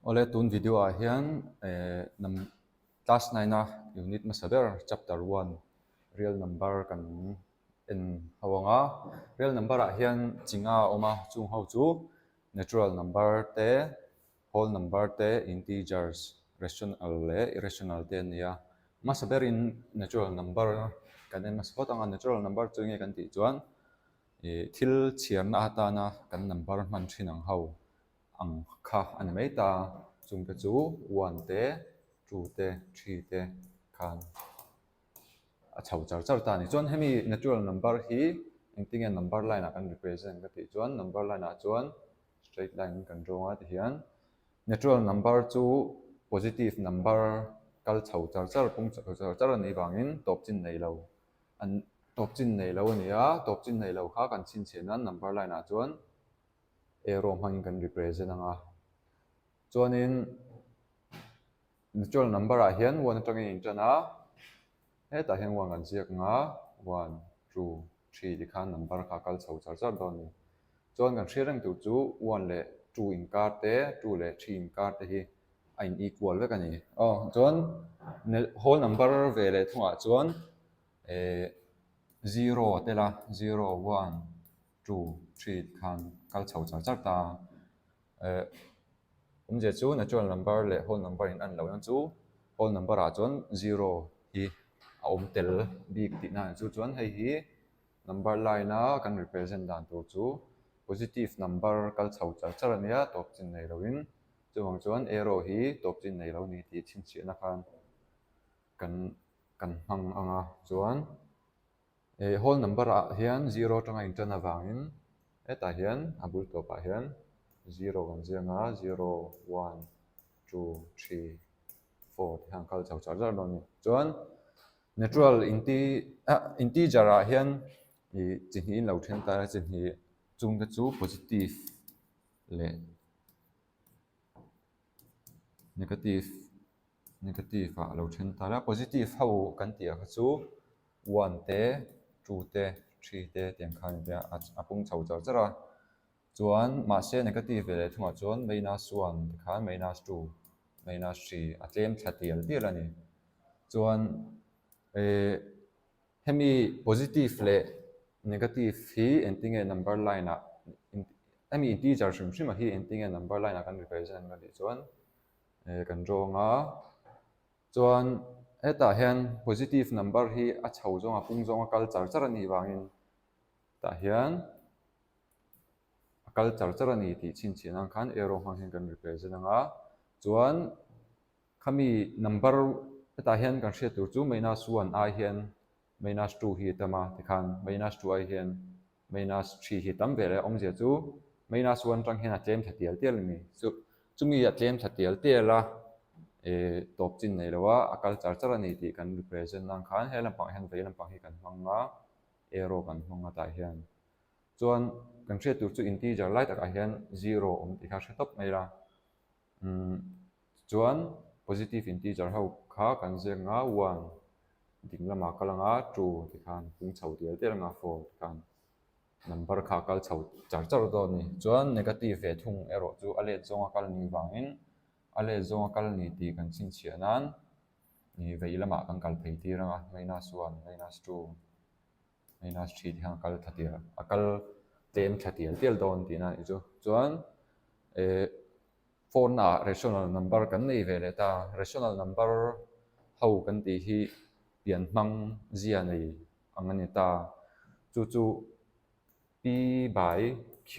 Awle tun video ah hian eh nam class nine a unit hmasa ber chapter one real number kan en ho ang a, real number ah hian chi nga a awm a chung ho chu natural number te whole number te integers rational leh irrational te an ni a, hmasa berin natural number kan en hmasa phawt ang a, natural number chu enge kan tih chuan ih thil chhiarna atana kan number hman thin ang ho ang kha a ni mai ta, chungte chu one te two te three te khan a chho char char ta a ni. Chuan hemi natural number hi engtinge number line ah kan represent ka tih chuan number line ah chuan straight line in kan drawng a tihian natural number chu positive number kal chho char char pung chho char char a nih vangin tawp chin nei lo an tawp chin nei lo a ni a, tawp chin nei lo kha kan chhinchhiah nan number line ah chuan arrow hmangin kan represent ang a chuanin natural number ah hian one atangin a intan a hetah hian one kan ziak ang a one two three tikhan number kha a kal chho char char dawn a ni chuan kan hriat reng tur chu one leh two inkar te two leh three inkar te hi a in equal vek a ni aw chuan whole number ve leh thungah chuan eh zero a tel a zero one two three khan kal chho char char ta eh awmzia chu natural number leh whole number in an lohna chu whole number ah chuan zero hi a awm tel bik tihna a ni chu chuan hei hi number line a kan represent dan tur chu positive number kal chho char char a nia tawp chin nei loin chuvang chuan arrow hi tawp chin nei lo a ni tih chhinchhiahna khan kan kan hmang ang a chuan. Ih whole number ah hian zero atanga intan avangin hetah hian a bul tawpah hian zero kan ziak a zero one two three four te hian a kal chho char char dawn a ni. Chuan natural inti ah integer ah hian ih chi hnih in lo then ta a chi hnih chung te chu positive leh negative negative ah a lo then ta a positive ho kan tih ah kha chu one te two te three te tiang khan a nia a pung chho char char a chuan mahse negative ve leh thungah chuan minus one tikhan minus two minus three a tlem thla tial tial a ni chuan eh hemi positive leh negative hi engtinge number line ah hemi integer hrim hrim ah hi engtinge number line ah kan represent ang tih chuan eh kan drawng a chuan hetah hian positive number hi a chho zawng a pung zawng a kal char char a nih vangin tah hian a kal char char a ni tih chhinchhiah nan khan arrow hmang hian kan represent ang a chuan khami number hetah hian kan hriat tur chu minus one ai hian minus two hi a tam a tikhan minus two ai hian minus three hi a tam ve leh a awmzia chu minus one atang hian a tlem thla tial tial a ni chu chumi a tlem thla tial tial a eh tawp chin nei lo a a kal char char a ni tih kan represent nan khan he lampang hian vei lampang hi kan hmang a arrow kan hmang a tah hian chuan kan hriat tur chu integer lai takah hian zero awm tih kha hre tawp mai la umm chuan positive integer ho kha kan ziak ang a one ding lamah kal ang a two tikhan pung chho tial tial ang a four tikhan number kha a kal chho char char dawn a ni. Chuan negative ve thung erawh chu a let zawnga kal ni vangin a let zawnga kal ni tih kan chhinchhiah nan ih vei lamah kan kal phei tir ang a minus one minus two minus three te hian a kal thla tial a kal tlem thla tial tial dawn tihna a nih chu. Chuan eh phone ah rational number kan nei ve leh ta rational number ho kan tih hi pian hmang zia nei ang a ni ta chu chu p by q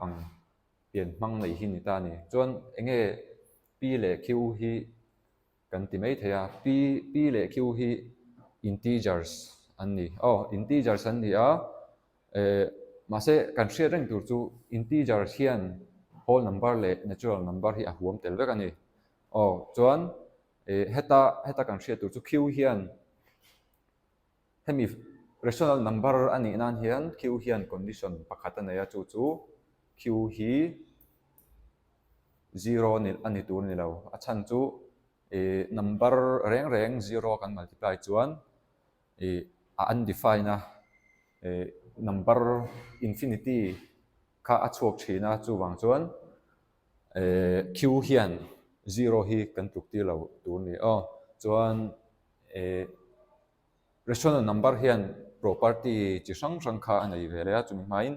ang pian hmang nei hi a ni ta a ni chuan eng nge p leh q hi kan ti mai thei a p p leh q hi integers an ni aw integers an ni a eh mahse kan hriat reng tur chu integers hian whole number leh natural number hi a huam tel vek a ni aw chuan eh heta heta kan hriat tur chu q hian hemi rational number a nih nan hian q hian condition pakhat a nei a chu chu q hi zero a ni tur a ni lo a chhan chu ih number reng reng zero kan multiply chuan ih a undefined a ih number infinity kha a chhuak thin a chuvang chuan eh q hian. Zero hi kan tluk tir lo tur a ni aw. Chuan eh rational number hian property chi hrang hrang kha a nei ve leh a, chumi hmain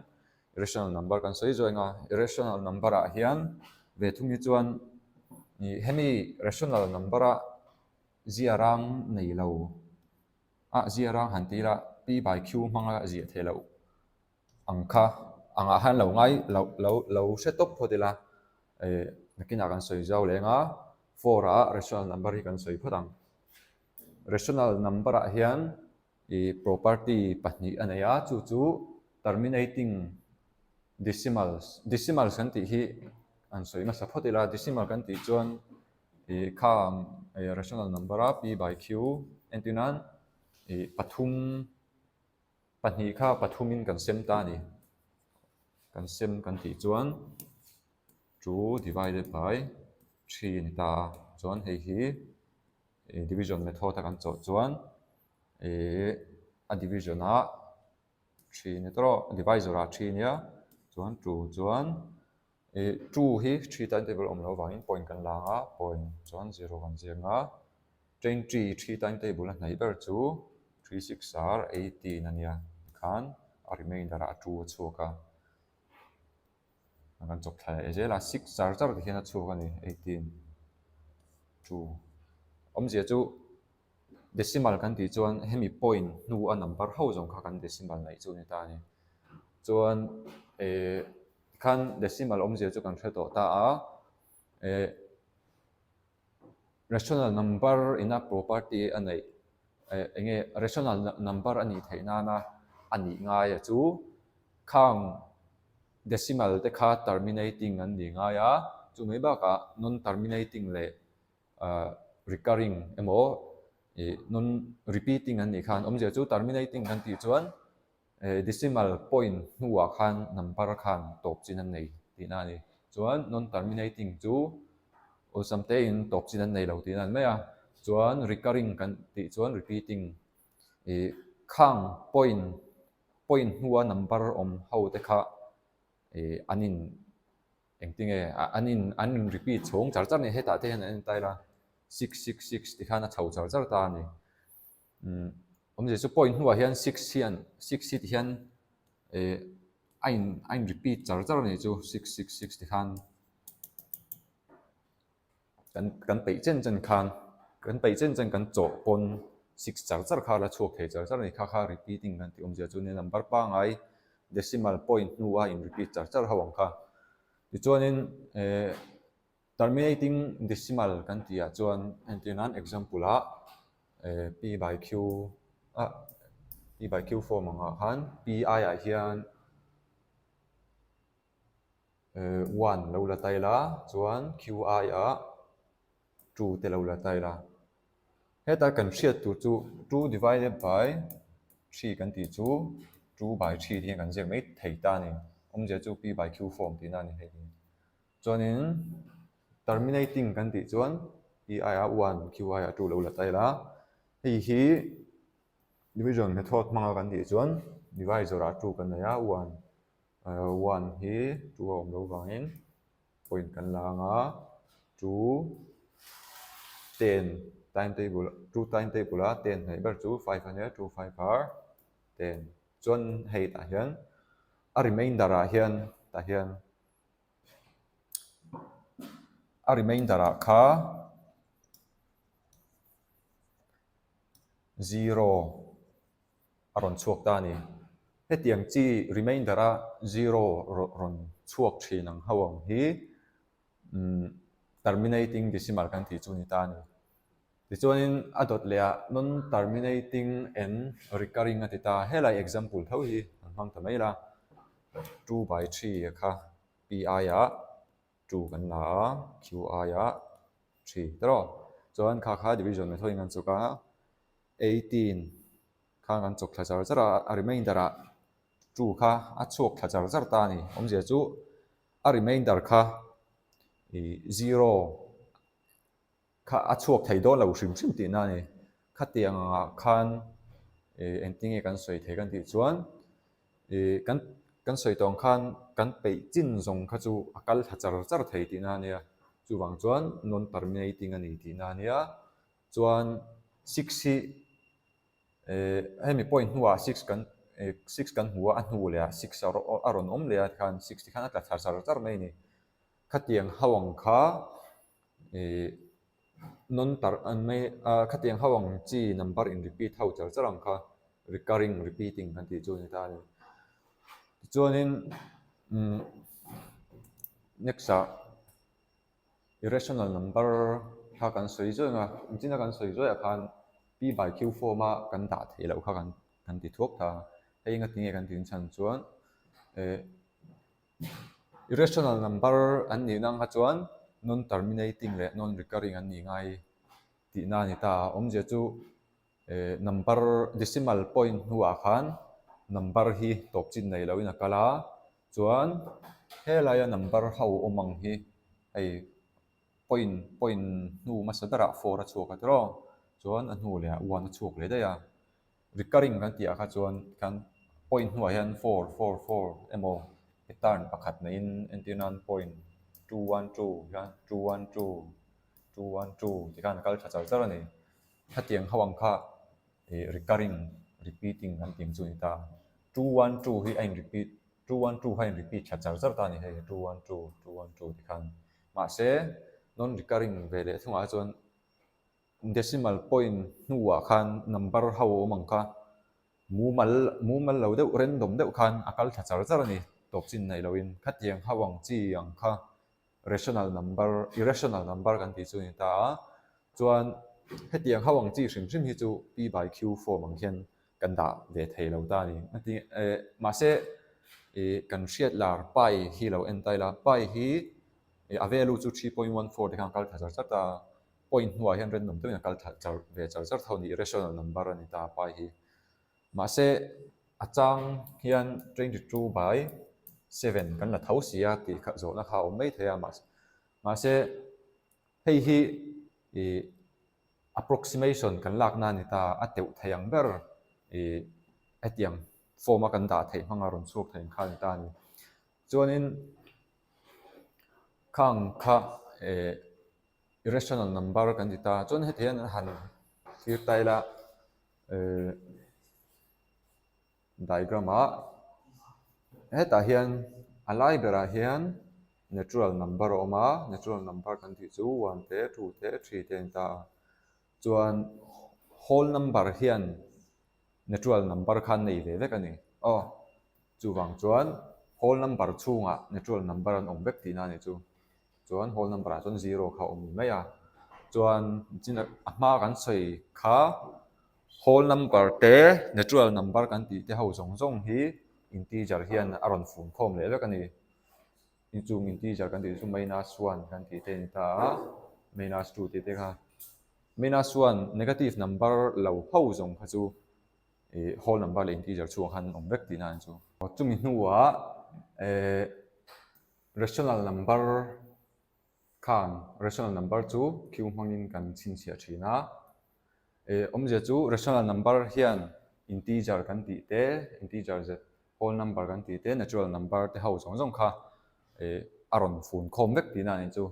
irrational number kan sawi zawih ang a, irrational number ah hian ve thung hi chuan ih hemi rational number a zia rang nei lo a zia rang han ti ila p by q hmanga ziah theih loh ang kha angah khan lo ngai lo lo lo hre tawp phawt ila eh nakinah kan sawi zau leng a four ah rational number hi kan sawi phawt ang rational number ah hian ih property pahnih a nei a chu chu terminating decimals decimals kan tih hi an sawi hmasa phawt ila decimal kan tih chuan ih kha ih rational number a p by q entir nan ih pathum. Pahnih kha pathumin kan sem ta a ni. Kan sem kan tih chuan two divided by three a ni ta a. Chuan hei hi division method a kan chawh chuan ih a division ah three a ni tawh a, divisor ah three a nia chuan two chuan ih two hi three time table awm loh avangin point kan la ang a, point chuan zero kan ziak ang a. Twenty three timetable a hnaih ber chu 36 ar 18 a nia tikhan a remainder ah two a chhuak a, a kan chawp thla leh zel a, six char char ti hian a chhuak a ni 18 two awmzia chu decimal kan tih chuan hemi point hnu a number ho zawng kha kan decimal neih chu a ni ta a ni. Chuan eh tikhan decimal awmzia chu kan hre tawh ta a eh. Rational number ina property a neih eh eng nge rational number a nih theih nana a nih ngai a chu khang decimal te kha terminating an nih ngai a, chu mai bakah non terminating leh ah recurring emaw ih non repeating an nih khan awmzia chu terminating kan tih chuan Eh decimal point hnuah khan number khan tawp chin an nei tihna a ni. Chuan non terminating chu awlsam tein tawp chin an nei lo tihna a ni mai a. Chuan recurring kan tih chuan repeating ih khang point point hnua number awm ho te kha ih an in engtinge an in an in repeat chhawng char char a ni. Hetah te hian an en ta ila 666 ti khan a chho char char ta a ni. Umm awmzia chu point hnuah hian six hian six hi ti hian eh a in a in repeat char char a nih chu six six six ti khan kan kan peih chen chen khan kan peih chen chen kan chawh pawn six char char kha a la chhuak thei char char a ni kha kha repeating kan tih awmzia chu nia number pangngai decimal point hnua in repeat char char ho ang kha tichuanin eh. Terminating decimal kan tih ah chuan entir nan example ah p by q ah p by q form ang ah khan p aiah hian one lo la ta ila chuan q aiah two te lo la ta ila. Heta kan hriat tur chu two divided by three kan tih chu two by three te hian kan ziak mai thei ta a ni. Awmzia chu p by q form tihna a ni hei hi. Chuanin terminating kan tih chuan p aiah one q aiah two lo la ta ila hei hi division method hmanga kan tih chuan divisor ah two kan nei a one one hi two a awm loh vangin point kan la ang a two ten time table two time table a ten hnaih ber chu five a nia two five are ten chuan hei tah hian a remainder ah hian tah hian. A remainder ah kha zero a rawn chhuak ta a ni. Hetiang chi remainder a zero rawn chhuak thin ang ho ang hi umm terminating decimal kan tih chu a ni ta a ni. Tichuanin a dawt leh ah non terminating and recurring a ti ta. Helai example tho hi an hmang ta mai la. Two by three a kha P aiah two kan la a, Q aiah three tawh. Chuan kha kha division method in kan chawk a, 18 kha kan chawk thla char char a, a remainder ah two kha a chhuak thla char char ta a ni. Awmzia chu a remainder kha ih zero Kha a chhuak thei dawn lo hrim hrim tihna a ni. Khatiang angah khan ih engtin nge kan sawi thei kan tih chuan ih kan kan sawi tawh ang khan kan peih chin zawng kha chu a kal thla char char thei tihna a nia. Chuvang chuan non-terminating a ni tihna a nia. Chuan six hi eh hemi point hnuah six kan eh six kan hmu a, a hnu leh ah six a rawn awm leh a tikhan six tikhan a tla thar char char mai a ni. Khatiang ho ang kha ih non tar an mai a khatiang ho ang chi number in repeat ho char char ang kha recurring repeating kan tih chu a ni ta a ni. Tichuanin umm next ah irrational number kha kan sawi zawih ang a, engtin a kan sawi zawih ah khan p by q form a kan dah theih loh kha kan kan ti thuak ta a, hei engatinge kan tih chhan chuan eh Irrational number an nih nang kha chuan non-terminating leh non-recurring an nih ngai tihna a ni ta a. Awmzia chu eh number decimal point hnuah khan number hi tawp chin nei loin a kal a, chuan helaia number ho awm ang hi hei point point hnu hmasa berah four a chhuak a tiraw chuan a hnu lehah one a chhuak leh daih a. Recurring kan tih ah kha chuan khan point hnuah hian four four four emaw pattern pakhat neiin entir nan point two one two hian two one two two one two ti khan a kal tha char char a ni. Hetiang ho ang kha ih recurring repeating kan tih ang chu a ni ta. Two one two hi a in repeat two one two kha a in repeat tha char char ta a ni hei two one two two one two ti khan. Mahse non recurring ve leh thungah chuan Decimal point hnuah khan number ho awm ang kha mumal mumal lo deuh random deuh khan a kal thla char char a ni tawp chin neih loin khatiang ho ang chi ang kha rational number irrational number kan tih chu a ni ta a chuan hetiang ho ang chi hrim hrim hi chu p by q form ang hian kan dah ve thei lo ta a ni heti eh mahse ih kan hriat lar pi hi lo en ta ila pi hi a value chu 3.14 te khan a kal thla char char ta a. Point hnuah hian random deuhin a kal thla char ve char char tho a ni, irrational number a ni ta a pai hi. Mahse, a chang hian 22 by 7 kan la tho si a tih kha zawhna kha a awm mai thei a, mahse hei hi ih approximation kan lakna a ni ta, a teuh thei ang ber ih hetiang form a kan dah theih hmanga rawn chhuak thei ang kha a ni ta a ni. Chuanin khang kha eh irrational number kan ti ta chuan heti hian an han thlir ta ila eh diagram ah hetah hian a lai berah hian natural number a awm a natural number kan tih chu one te two te three te a ni ta a chuan whole number hian natural number kha an nei ve vek a ni aw chuvang chuan whole number chhungah natural number an awm vek tihna a ni chu. Chuan whole number ah chuan zero kha a awm mai a, chuan a hma kan sawi kha whole number te natural number kan tih te ho zawng zawng hi integer hian a rawn fun khawm leh vek a ni. Chung integer kan tih chu minus one kan tih te a ni ta a, minus two tih te kha. Minus one negative number lo ho zawng kha chu ih whole number leh integer chhungah khan an awm vek tihna a ni chu. Chumi hnuah eh. Rational number khan rational number chu Q hmangin kan chhinchhiah thin a. Eh, awmzia chu rational number hian integer kan tih te, integer zet, whole number kan tih te, natural number te ho zawng zawng kha eh a rawn fun khawm vek tihna a nih chu.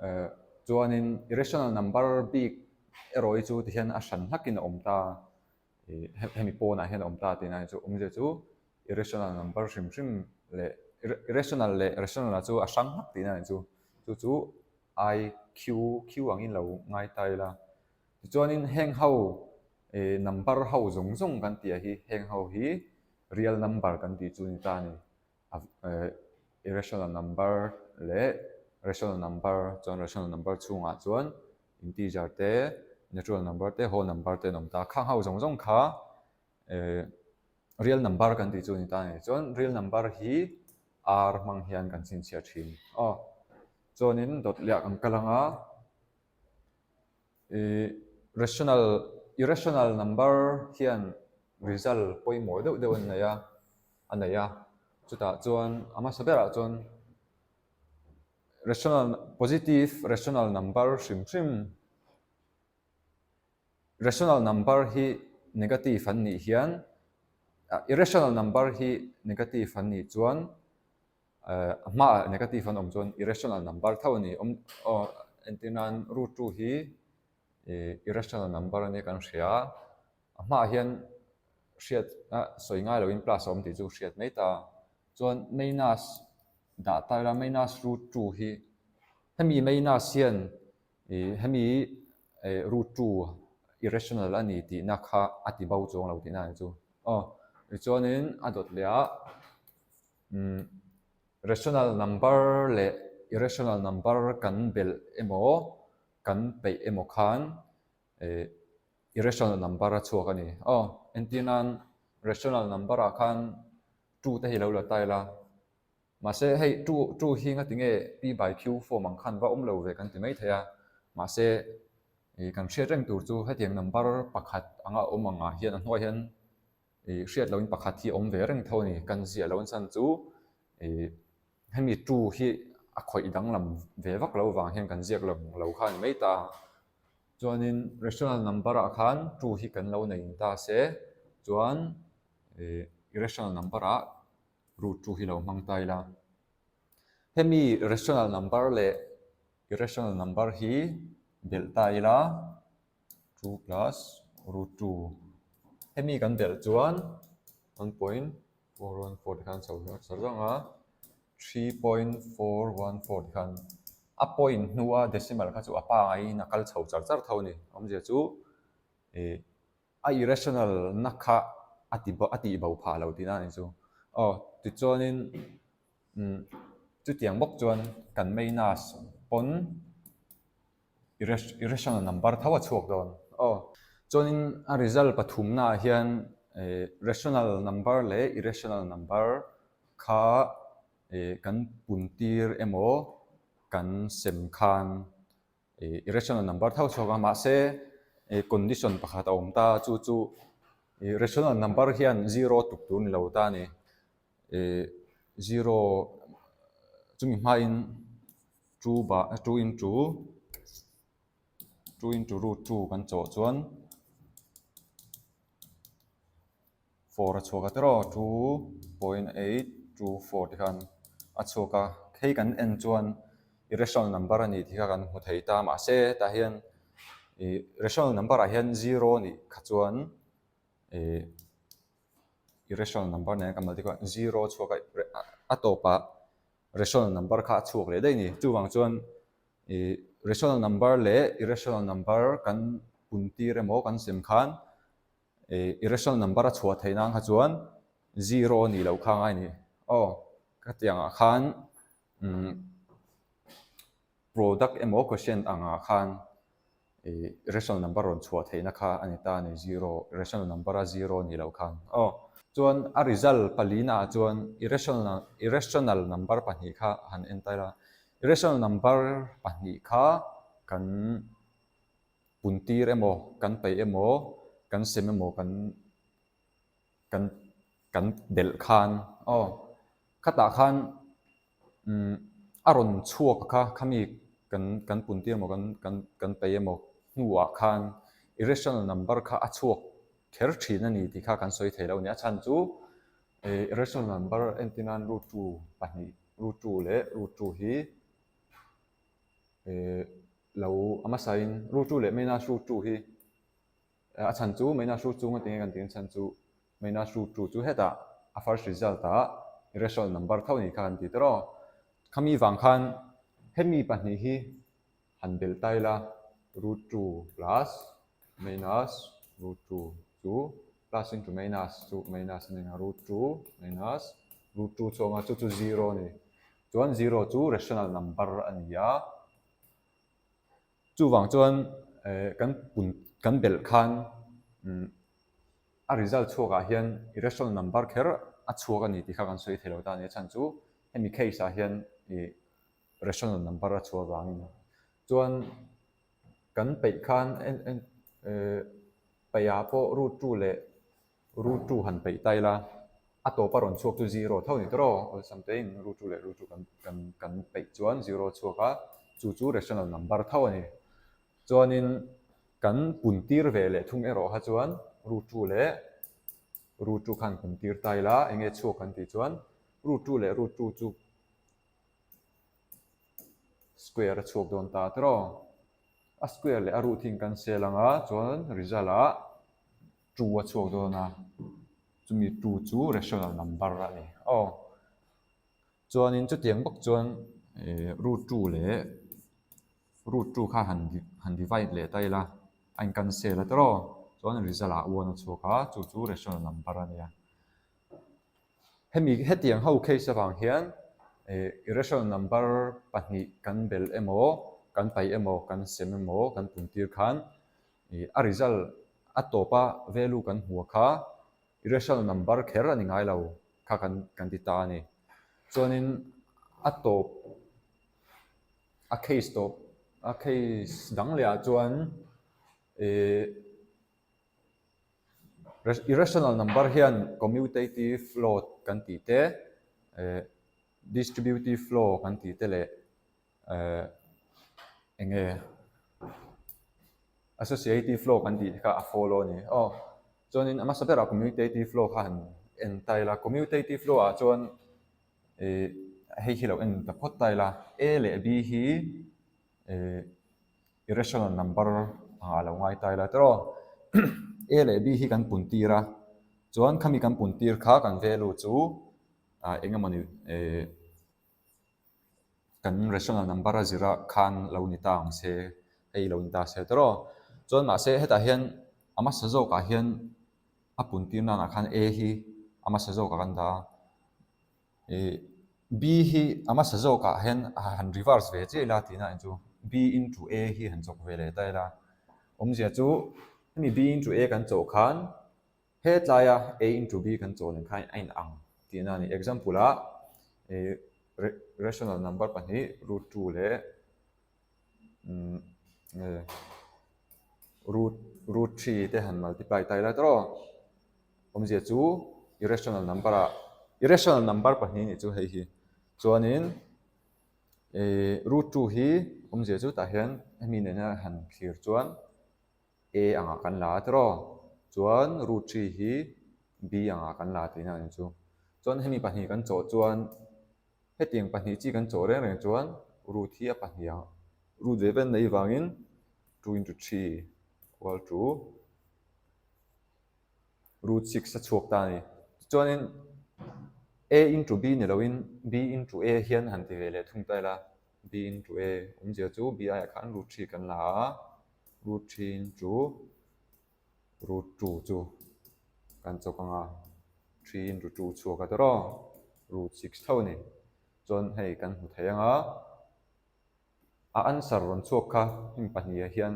Eh, chuanin irrational number bik erawh hi chu tihian a hran hlakin a awm ta. Ih hemi pawnah hian a awm ta tihna chu awmzia chu irrational number hrim hrim leh irrational leh rational ah chu a hrang hlak tihna ni chu chu chu i q q angin lo ngai ta ila tichuanin heng ho ih number ho zawng zawng kan tih ah hi heng ho hi real number kan tih chu a ni ta a ni. Irrational number leh rational number chuan rational number chhungah chuan integer te natural number te whole number te an awm ta a khang ho zawng zawng kha eh real number kan tih chu a ni ta a ni chuan real number hi r hmang hian kan chhinchhiah thin aw chuanin dawt leh kan kal ang a Ih rational irrational number hian result pawimawh deuh deuh an nei a a nei a chutah chuan a hmasa berah chuan rational positive rational number hrim hrim rational number hi negative an nih hian ah irrational number hi negative an nih chuan. A hmaah negative an awm chuan irrational number tho a ni. Awm aw entir nan root 2 hi irrational number a nia kan hria a, a hmaah hian hriat a sawi ngai loin plus a awm tih chu hriat mai ta. Chuan minus dah ta ila minus root 2 hi hemi minus hian Ih hemi eh root 2 irrational a ni tihna kha a ti bo chuang lo tihna a ni chu. Aw tichuanin a dawt leh a umm rational number leh irrational number kan belh emaw kan peih emaw khan eh irrational number a chhuak a ni. Aw entir nan rational number ah khan 2 te hi lo la ta ila. Mahse hei 2 2 hi nga tinge P by Q form ang khan va awm lo ve kan ti mai thei a, mahse ih kan hriat reng tur chu hetiang number pakhat anga awm angah hian a hnuaiah hian ih hriat loin pakhat hi a awm ve reng tho a ni. Kan ziah loh chan chu ih hemi 2 hi a khawih danglam ve vak lo vang hian kan ziak lo lo kha a ni mai ta. Chuanin rational number ah khan 2 hi kan lo nei ta se chuan ih irrational number ah root 2 hi lo hmang ta ila. Hemi rational number leh irrational number hi belh ta ila 2 plus root 2. Hemi kan belh chuan 1.414 ti khan chho chho zawng a, 3.414 ti khan a point hnua decimal kha chu a pangaiin a kal chho char char tho a ni. Awmzia chu ih a irrational na kha a ti a tih bo phah lo tihna a ni chu. Aw tichuanin umm chutiang bawk chuan kan minus pawn irrational number tho a chhuak dawn. Aw chuanin a result pathumna ah hian eh rational number leh irrational number kha eh kan pun tir emaw kan sem khan ih irrational number tho chhuak a mahse ih condition pakhat a awm ta chu chu ih rational number hian zero tuk tur ni lo ta a ni ih zero chumi hmain two bah two into two into root two kan chawh chuan. 4 a chhuak a tiraw 2.824 ti khan a chhuak a hei kan en chuan irrational number a ni tih kha kan hmu thei ta mahse tah hian ih rational number ah hian zero a nih kha chuan ih irrational number nen kan multiply zero a chhuak a a tawpah rational number kha a chhuak leh daih a ni chuvang chuan ih rational number leh irrational number kan pun tir emaw kan sem khan. Ih irrational number a chhuah theih nan kha chuan zero a nih loh kha a ngai a ni. Aw khatiang ah khan umm product emaw quotient ang ah khan ih irrational number rawn chhuah theihna kha a ni ta a ni zero irrational number a zero a nih loh khan. Aw chuan a result palina ah chuan irrational irrational number pahnih kha han en ta ila irrational number pahnih kha kan Puntir emaw, kan peih emaw, kan sem emaw kan kan kan belh khan aw khatah khan umm a rawn chhuak kha khami kan kan puntir emaw kan kan kan peih emaw hnuah khan irrational number kha a chhuak kher thin a ni tih kha kan sawi thei lo a ni. A chhan chu ih irrational number entir nan root 2 pahnih root 2 leh root 2 hi Ehh lo a hmasain root 2 leh minus root 2 hi a chhan chu minus root 2 nga tinge kan tih ang chhan chu minus root 2 chu hetah a first result ah irrational number tho a nih kha kan ti tawh aw. Khami vang khan hemi pahnih hi han belh ta ila root 2 plus minus root 2 chu plus into minus chu minus a ni ang a root 2 minus root 2 chu a awm a chu chu zero a ni. Chuan zero chu rational number a ni a, chuvang chuan eh kan pun kan belh khan umm a result chhuakah hian irrational number kher a chhuak a ni tih kha kan sawi thei lo ta a ni. A chhan chu hemi case ah hian ih rational number a chhuah avangin chuan kan peih khan en en eh peihah pawh root 2 leh Root 2 han peih ta ila, a tawpa rawn chhuak chu zero tho a ni tawh aw, awlsam tein root 2 leh root 2 kan kan kan peih chuan zero a chhuak a, chu chu rational number tho a ni. Chuanin kan pun tir ve leh thung erawh kha chuan root 2 leh root 2 khan pun tir ta ila, eng nge chhuak kan tih chuan root 2 leh root 2 chu. square a chhuak dawn ta tiraw? A square leh a root hi in cancel ang a, chuan result ah two a chhuak dawn a, chumi two chu rational number a ni. Aw. Chuanin chutiang bawk chuan ih root two leh root two kha han han divide leh ta ila a in cancel a tiraw? Chuan result ah one a chhuak a, chu chu rational number a nia. Hemi hetiang ho case avang hian ih irrational number pahnih kan belh emaw, kan paih emaw, kan sem emaw, kan pun tir khan ih a result a tawpa value kan hmuh kha irrational number kher a ni ngai lo kha kan kan ti ta a ni. Chuanin a tawp a case tawp a case dang leh ah chuan ih Irrational number hian commutative law kan tih te, eh distributive law kan tih te leh eh eng nge associative law kan tih te kha a follow a ni. Aw chuanin a hmasa berah commutative law kha han en ta ila, commutative law ah chuan ih hei hi lo en ta phawt ta ila, A leh B hi eh irrational number ah lo ngai ta ila tiraw A leh B hi kan pun tir a chuan khami kan pun tir kha kan value chu ah eng emawni eh kan rational number a zirah khan lo ni ta ang se hei lo ni ta se tiraw chuan mahse hetah hian a hmasa zawkah hian a pun tir nanah khan A hi a hmasa zawkah kan dah a. Ih B hi a hmasa zawkah hian han reverse ve chiah ila tihna ang chu B into A hi han chawk ve leh ta ila awmzia chu hemi B into A kan chawh khan hetlaia A into B kan chawh nen khan a inang tihna a ni. Example ah ih rational number pahnih root 2 leh umm root root 3 te han multiply ta ila tawh Awmzia chu irrational number ah irrational number pahnih nih chu hei hi. Chuanin ih root 2 hi awmzia chu tah hian hemi nena han thlir chuan a angah kan la a tiraw. Chuan root 3 hi b angah kan la tihna a ni chu. Chuan hemi pahnih kan chawh chuan hetiang pahnih chi kan chawh reng reng chuan root hi a pahnih ang root ve vel nei vangin 2 into 3 equal to root 6 a chhuak ta a ni. Tichuanin A into B ni loin B into A hian han ti ve leh thung ta ila, B into A awmzia chu B aiah khan root 3 kan la a, root 3 into root 2 chu kan chawk ang a, 3 into 2 chhuak a tawrh root 6 tho a ni. Chuan hei kan hmu thei ang a, a answer rawn chhuak kha heng pahnih ah hian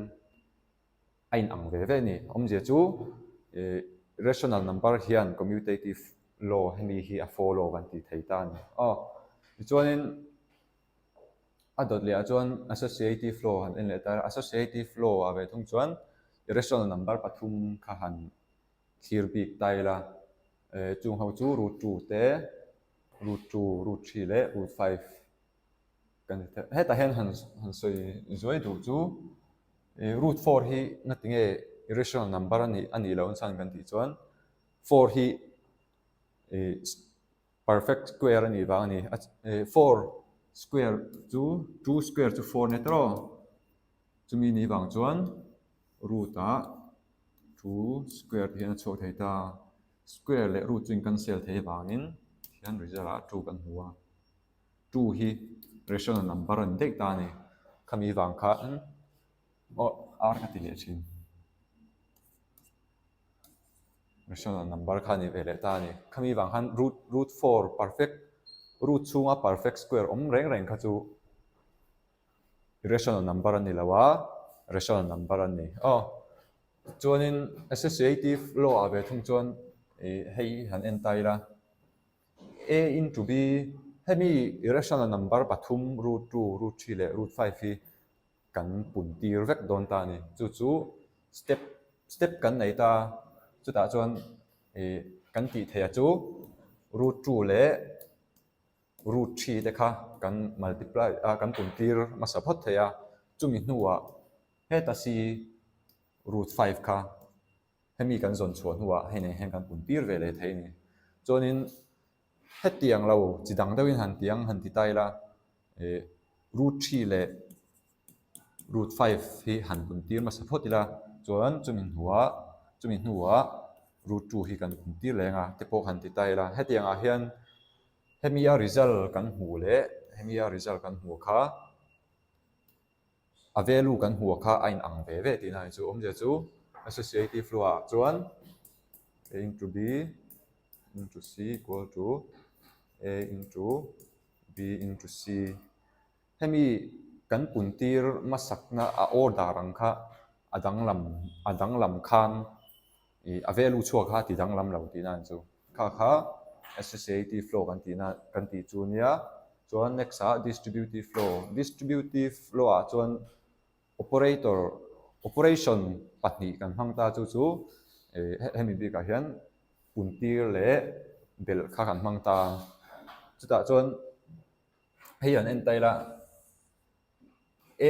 a inang ve ve a ni. Awmzia chu ih rational number hian commutative law hemi hi a follow kan tih thei ta a ni. Aw tichuanin a dawt leh ah chuan associative law han en leh ta a, associative law ah ve thung chuan irrational number pathum kha han thlir bik ta ila eh chung ho chu root 2 te root 2, root 3 leh root 5 kan ti thei. Hetah hian han han sawi zuai duh chu ih root 4 hi ngati nge irrational number a nih a nih loh chuan kan tih chuan 4 hi ih perfect square a nih vang a ni. Ih 4 square chu 2 square chu 4 a ni tawh chumi nih vang chuan root ah 2 square te hian a chhuak thei ta. Square leh root chu in cancel thei avangin hian result ah 2 kan hmu a. 2 hi rational number a ni daih ta a ni. Khami vang khan aw r ka ti leh thin. Rational number kha a ni ve leh ta a ni. Khami vang khan root root 4 perfect root chhunga perfect square awm reng reng kha chu irrational number a ni lo a, rational number a ni. Aw chuanin associative law ah ve thung chuan ih hei han en ta ila. A into B, hemi irrational number pathum root 2, root 3 leh root 5 hi kan pun tir vek dawn ta a ni. Chu chu step step kan nei ta, chutah chuan ih kan tih theih a chu root 2 leh root 3 te kha kan multiply a kan pun tir hmasa phawt thei a, chumi hnuah heta si root 5 kha Hemi kan zawn chhuah hnuah hei nen hian kan pun tir ve leh thei a ni. Chuanin hetiang lo chi dang deuhin han ti ang han ti ta ila, ih. Root 3 leh root 5 hi han pun tir hmasa phawt ila chuan chumi hnuah chumi hnuah root 2 hi kan pun tir leh ang a te pawh han ti ta ila. Hetiang ah hian hemi a result kan hmuh leh hemi a result kan hmuh kha a value kan hmuh kha a inang ve ve tihna a ni chu. Awmzia chu associative law ah chuan a into b into c equal to a into b into c. Hemi kan puntir hmasakna a order ang kha a danglam a danglam khan ih a value chhuak kha a ti danglam lo tihna a ni chu. Kha kha associative law kan tihna kan tih chu nia. Chuan next ah distributive law. Distributive law ah chuan operator operation pahnih kan hmang ta chu chu ih hemi bikah hian puntir leh belh kha kan hmang ta. Chutah chuan hei an en ta ila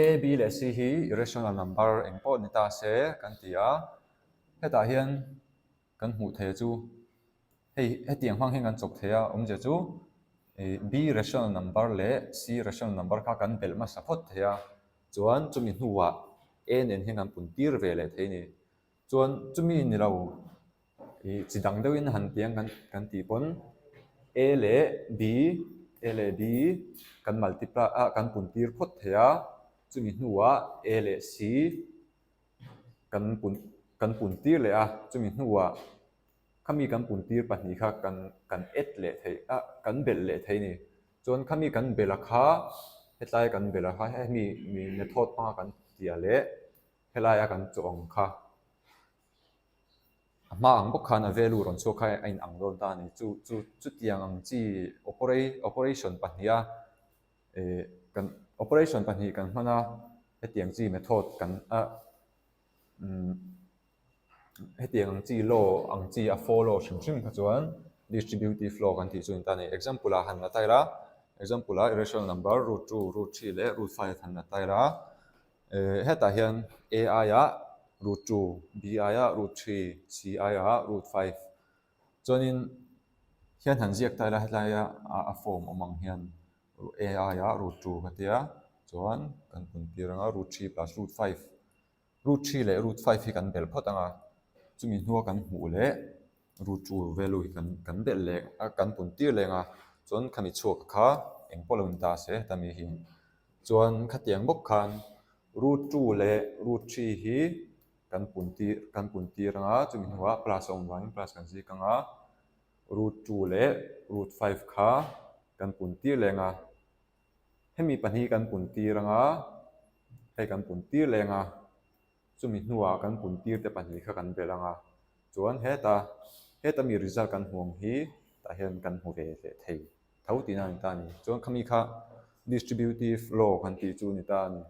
A, B leh C hi irrational number eng pawh ni ta se kan ti a, hetah hian kan hmuh theih chu hei hetiang hmang hian kan chawp thei a, awmzia chu ih B rational number leh C rational number kha kan belh hmasa phawt thei a, chuan chumi hnuah A nen hian kan pun tir ve leh thei a ni. Chuan chumi ni lo ih chi dang deuhin han tiang kan kan tih pawn A leh B A leh B kan multiply ah kan pun tir phawt thei a, chumi hnuah A leh C kan pun kan pun tir leh a, chumi hnuah khami kan pun tir pahnih kha kan kan add leh theih a kan belh leh thei a ni. Chuan khami kan belh a kha hetlai kan belh a kha hemi method hmanga kan tia leh helaia kan chawh ang kha a hma ang bawk khan a value rawn chhuak kha a inang dawn ta a ni. Chu chu chutiang ang chi operation pahniha eh kan operation pahnih kan hman a hetiang chi method kan a umm hetiang ang chi law ang chi a follow hrim hrim kha chuan distributive law kan tih chu a ni ta a ni. Example ah han la ta ila example ah irrational number root 2, root 3 leh root 5 han la ta ila. Eh hetah hian A aiah root 2, B aiah root 3, C aiah root 5. Chuanin hian han ziak ta ila helaia a form awm ang hian A aiah root 2 ka tia chuan kan pun tir ang a root 3 plus root 5. Root 3 leh root 5 hi kan belh phawt ang a, chumi hnua kan hmuh leh root 2 value hi kan kan belh leh a kan pun tir leh ang a, chuan khami chhuak kha eng pawh lo ni ta se heta mi hi. Chuan khatiang bawk khan root 2 leh root 3 hi kan pun tir kan pun tir ang a, chumi hnuah plus a awm vangin plus kan zik ang a, root 2 leh root 5 kha kan pun tir leh ang a. Hemi pahnih kan pun tir ang a, hei kan pun tir leng a, chumi hnuah kan pun tir te pahnih kha kan belh ang a, chuan heta heta mi result kan hmu ang hi tah hian kan hmu ve leh thei tho tihna a ni ta a ni. Chuan khami kha distributive law kan tih chu a ni ta a ni.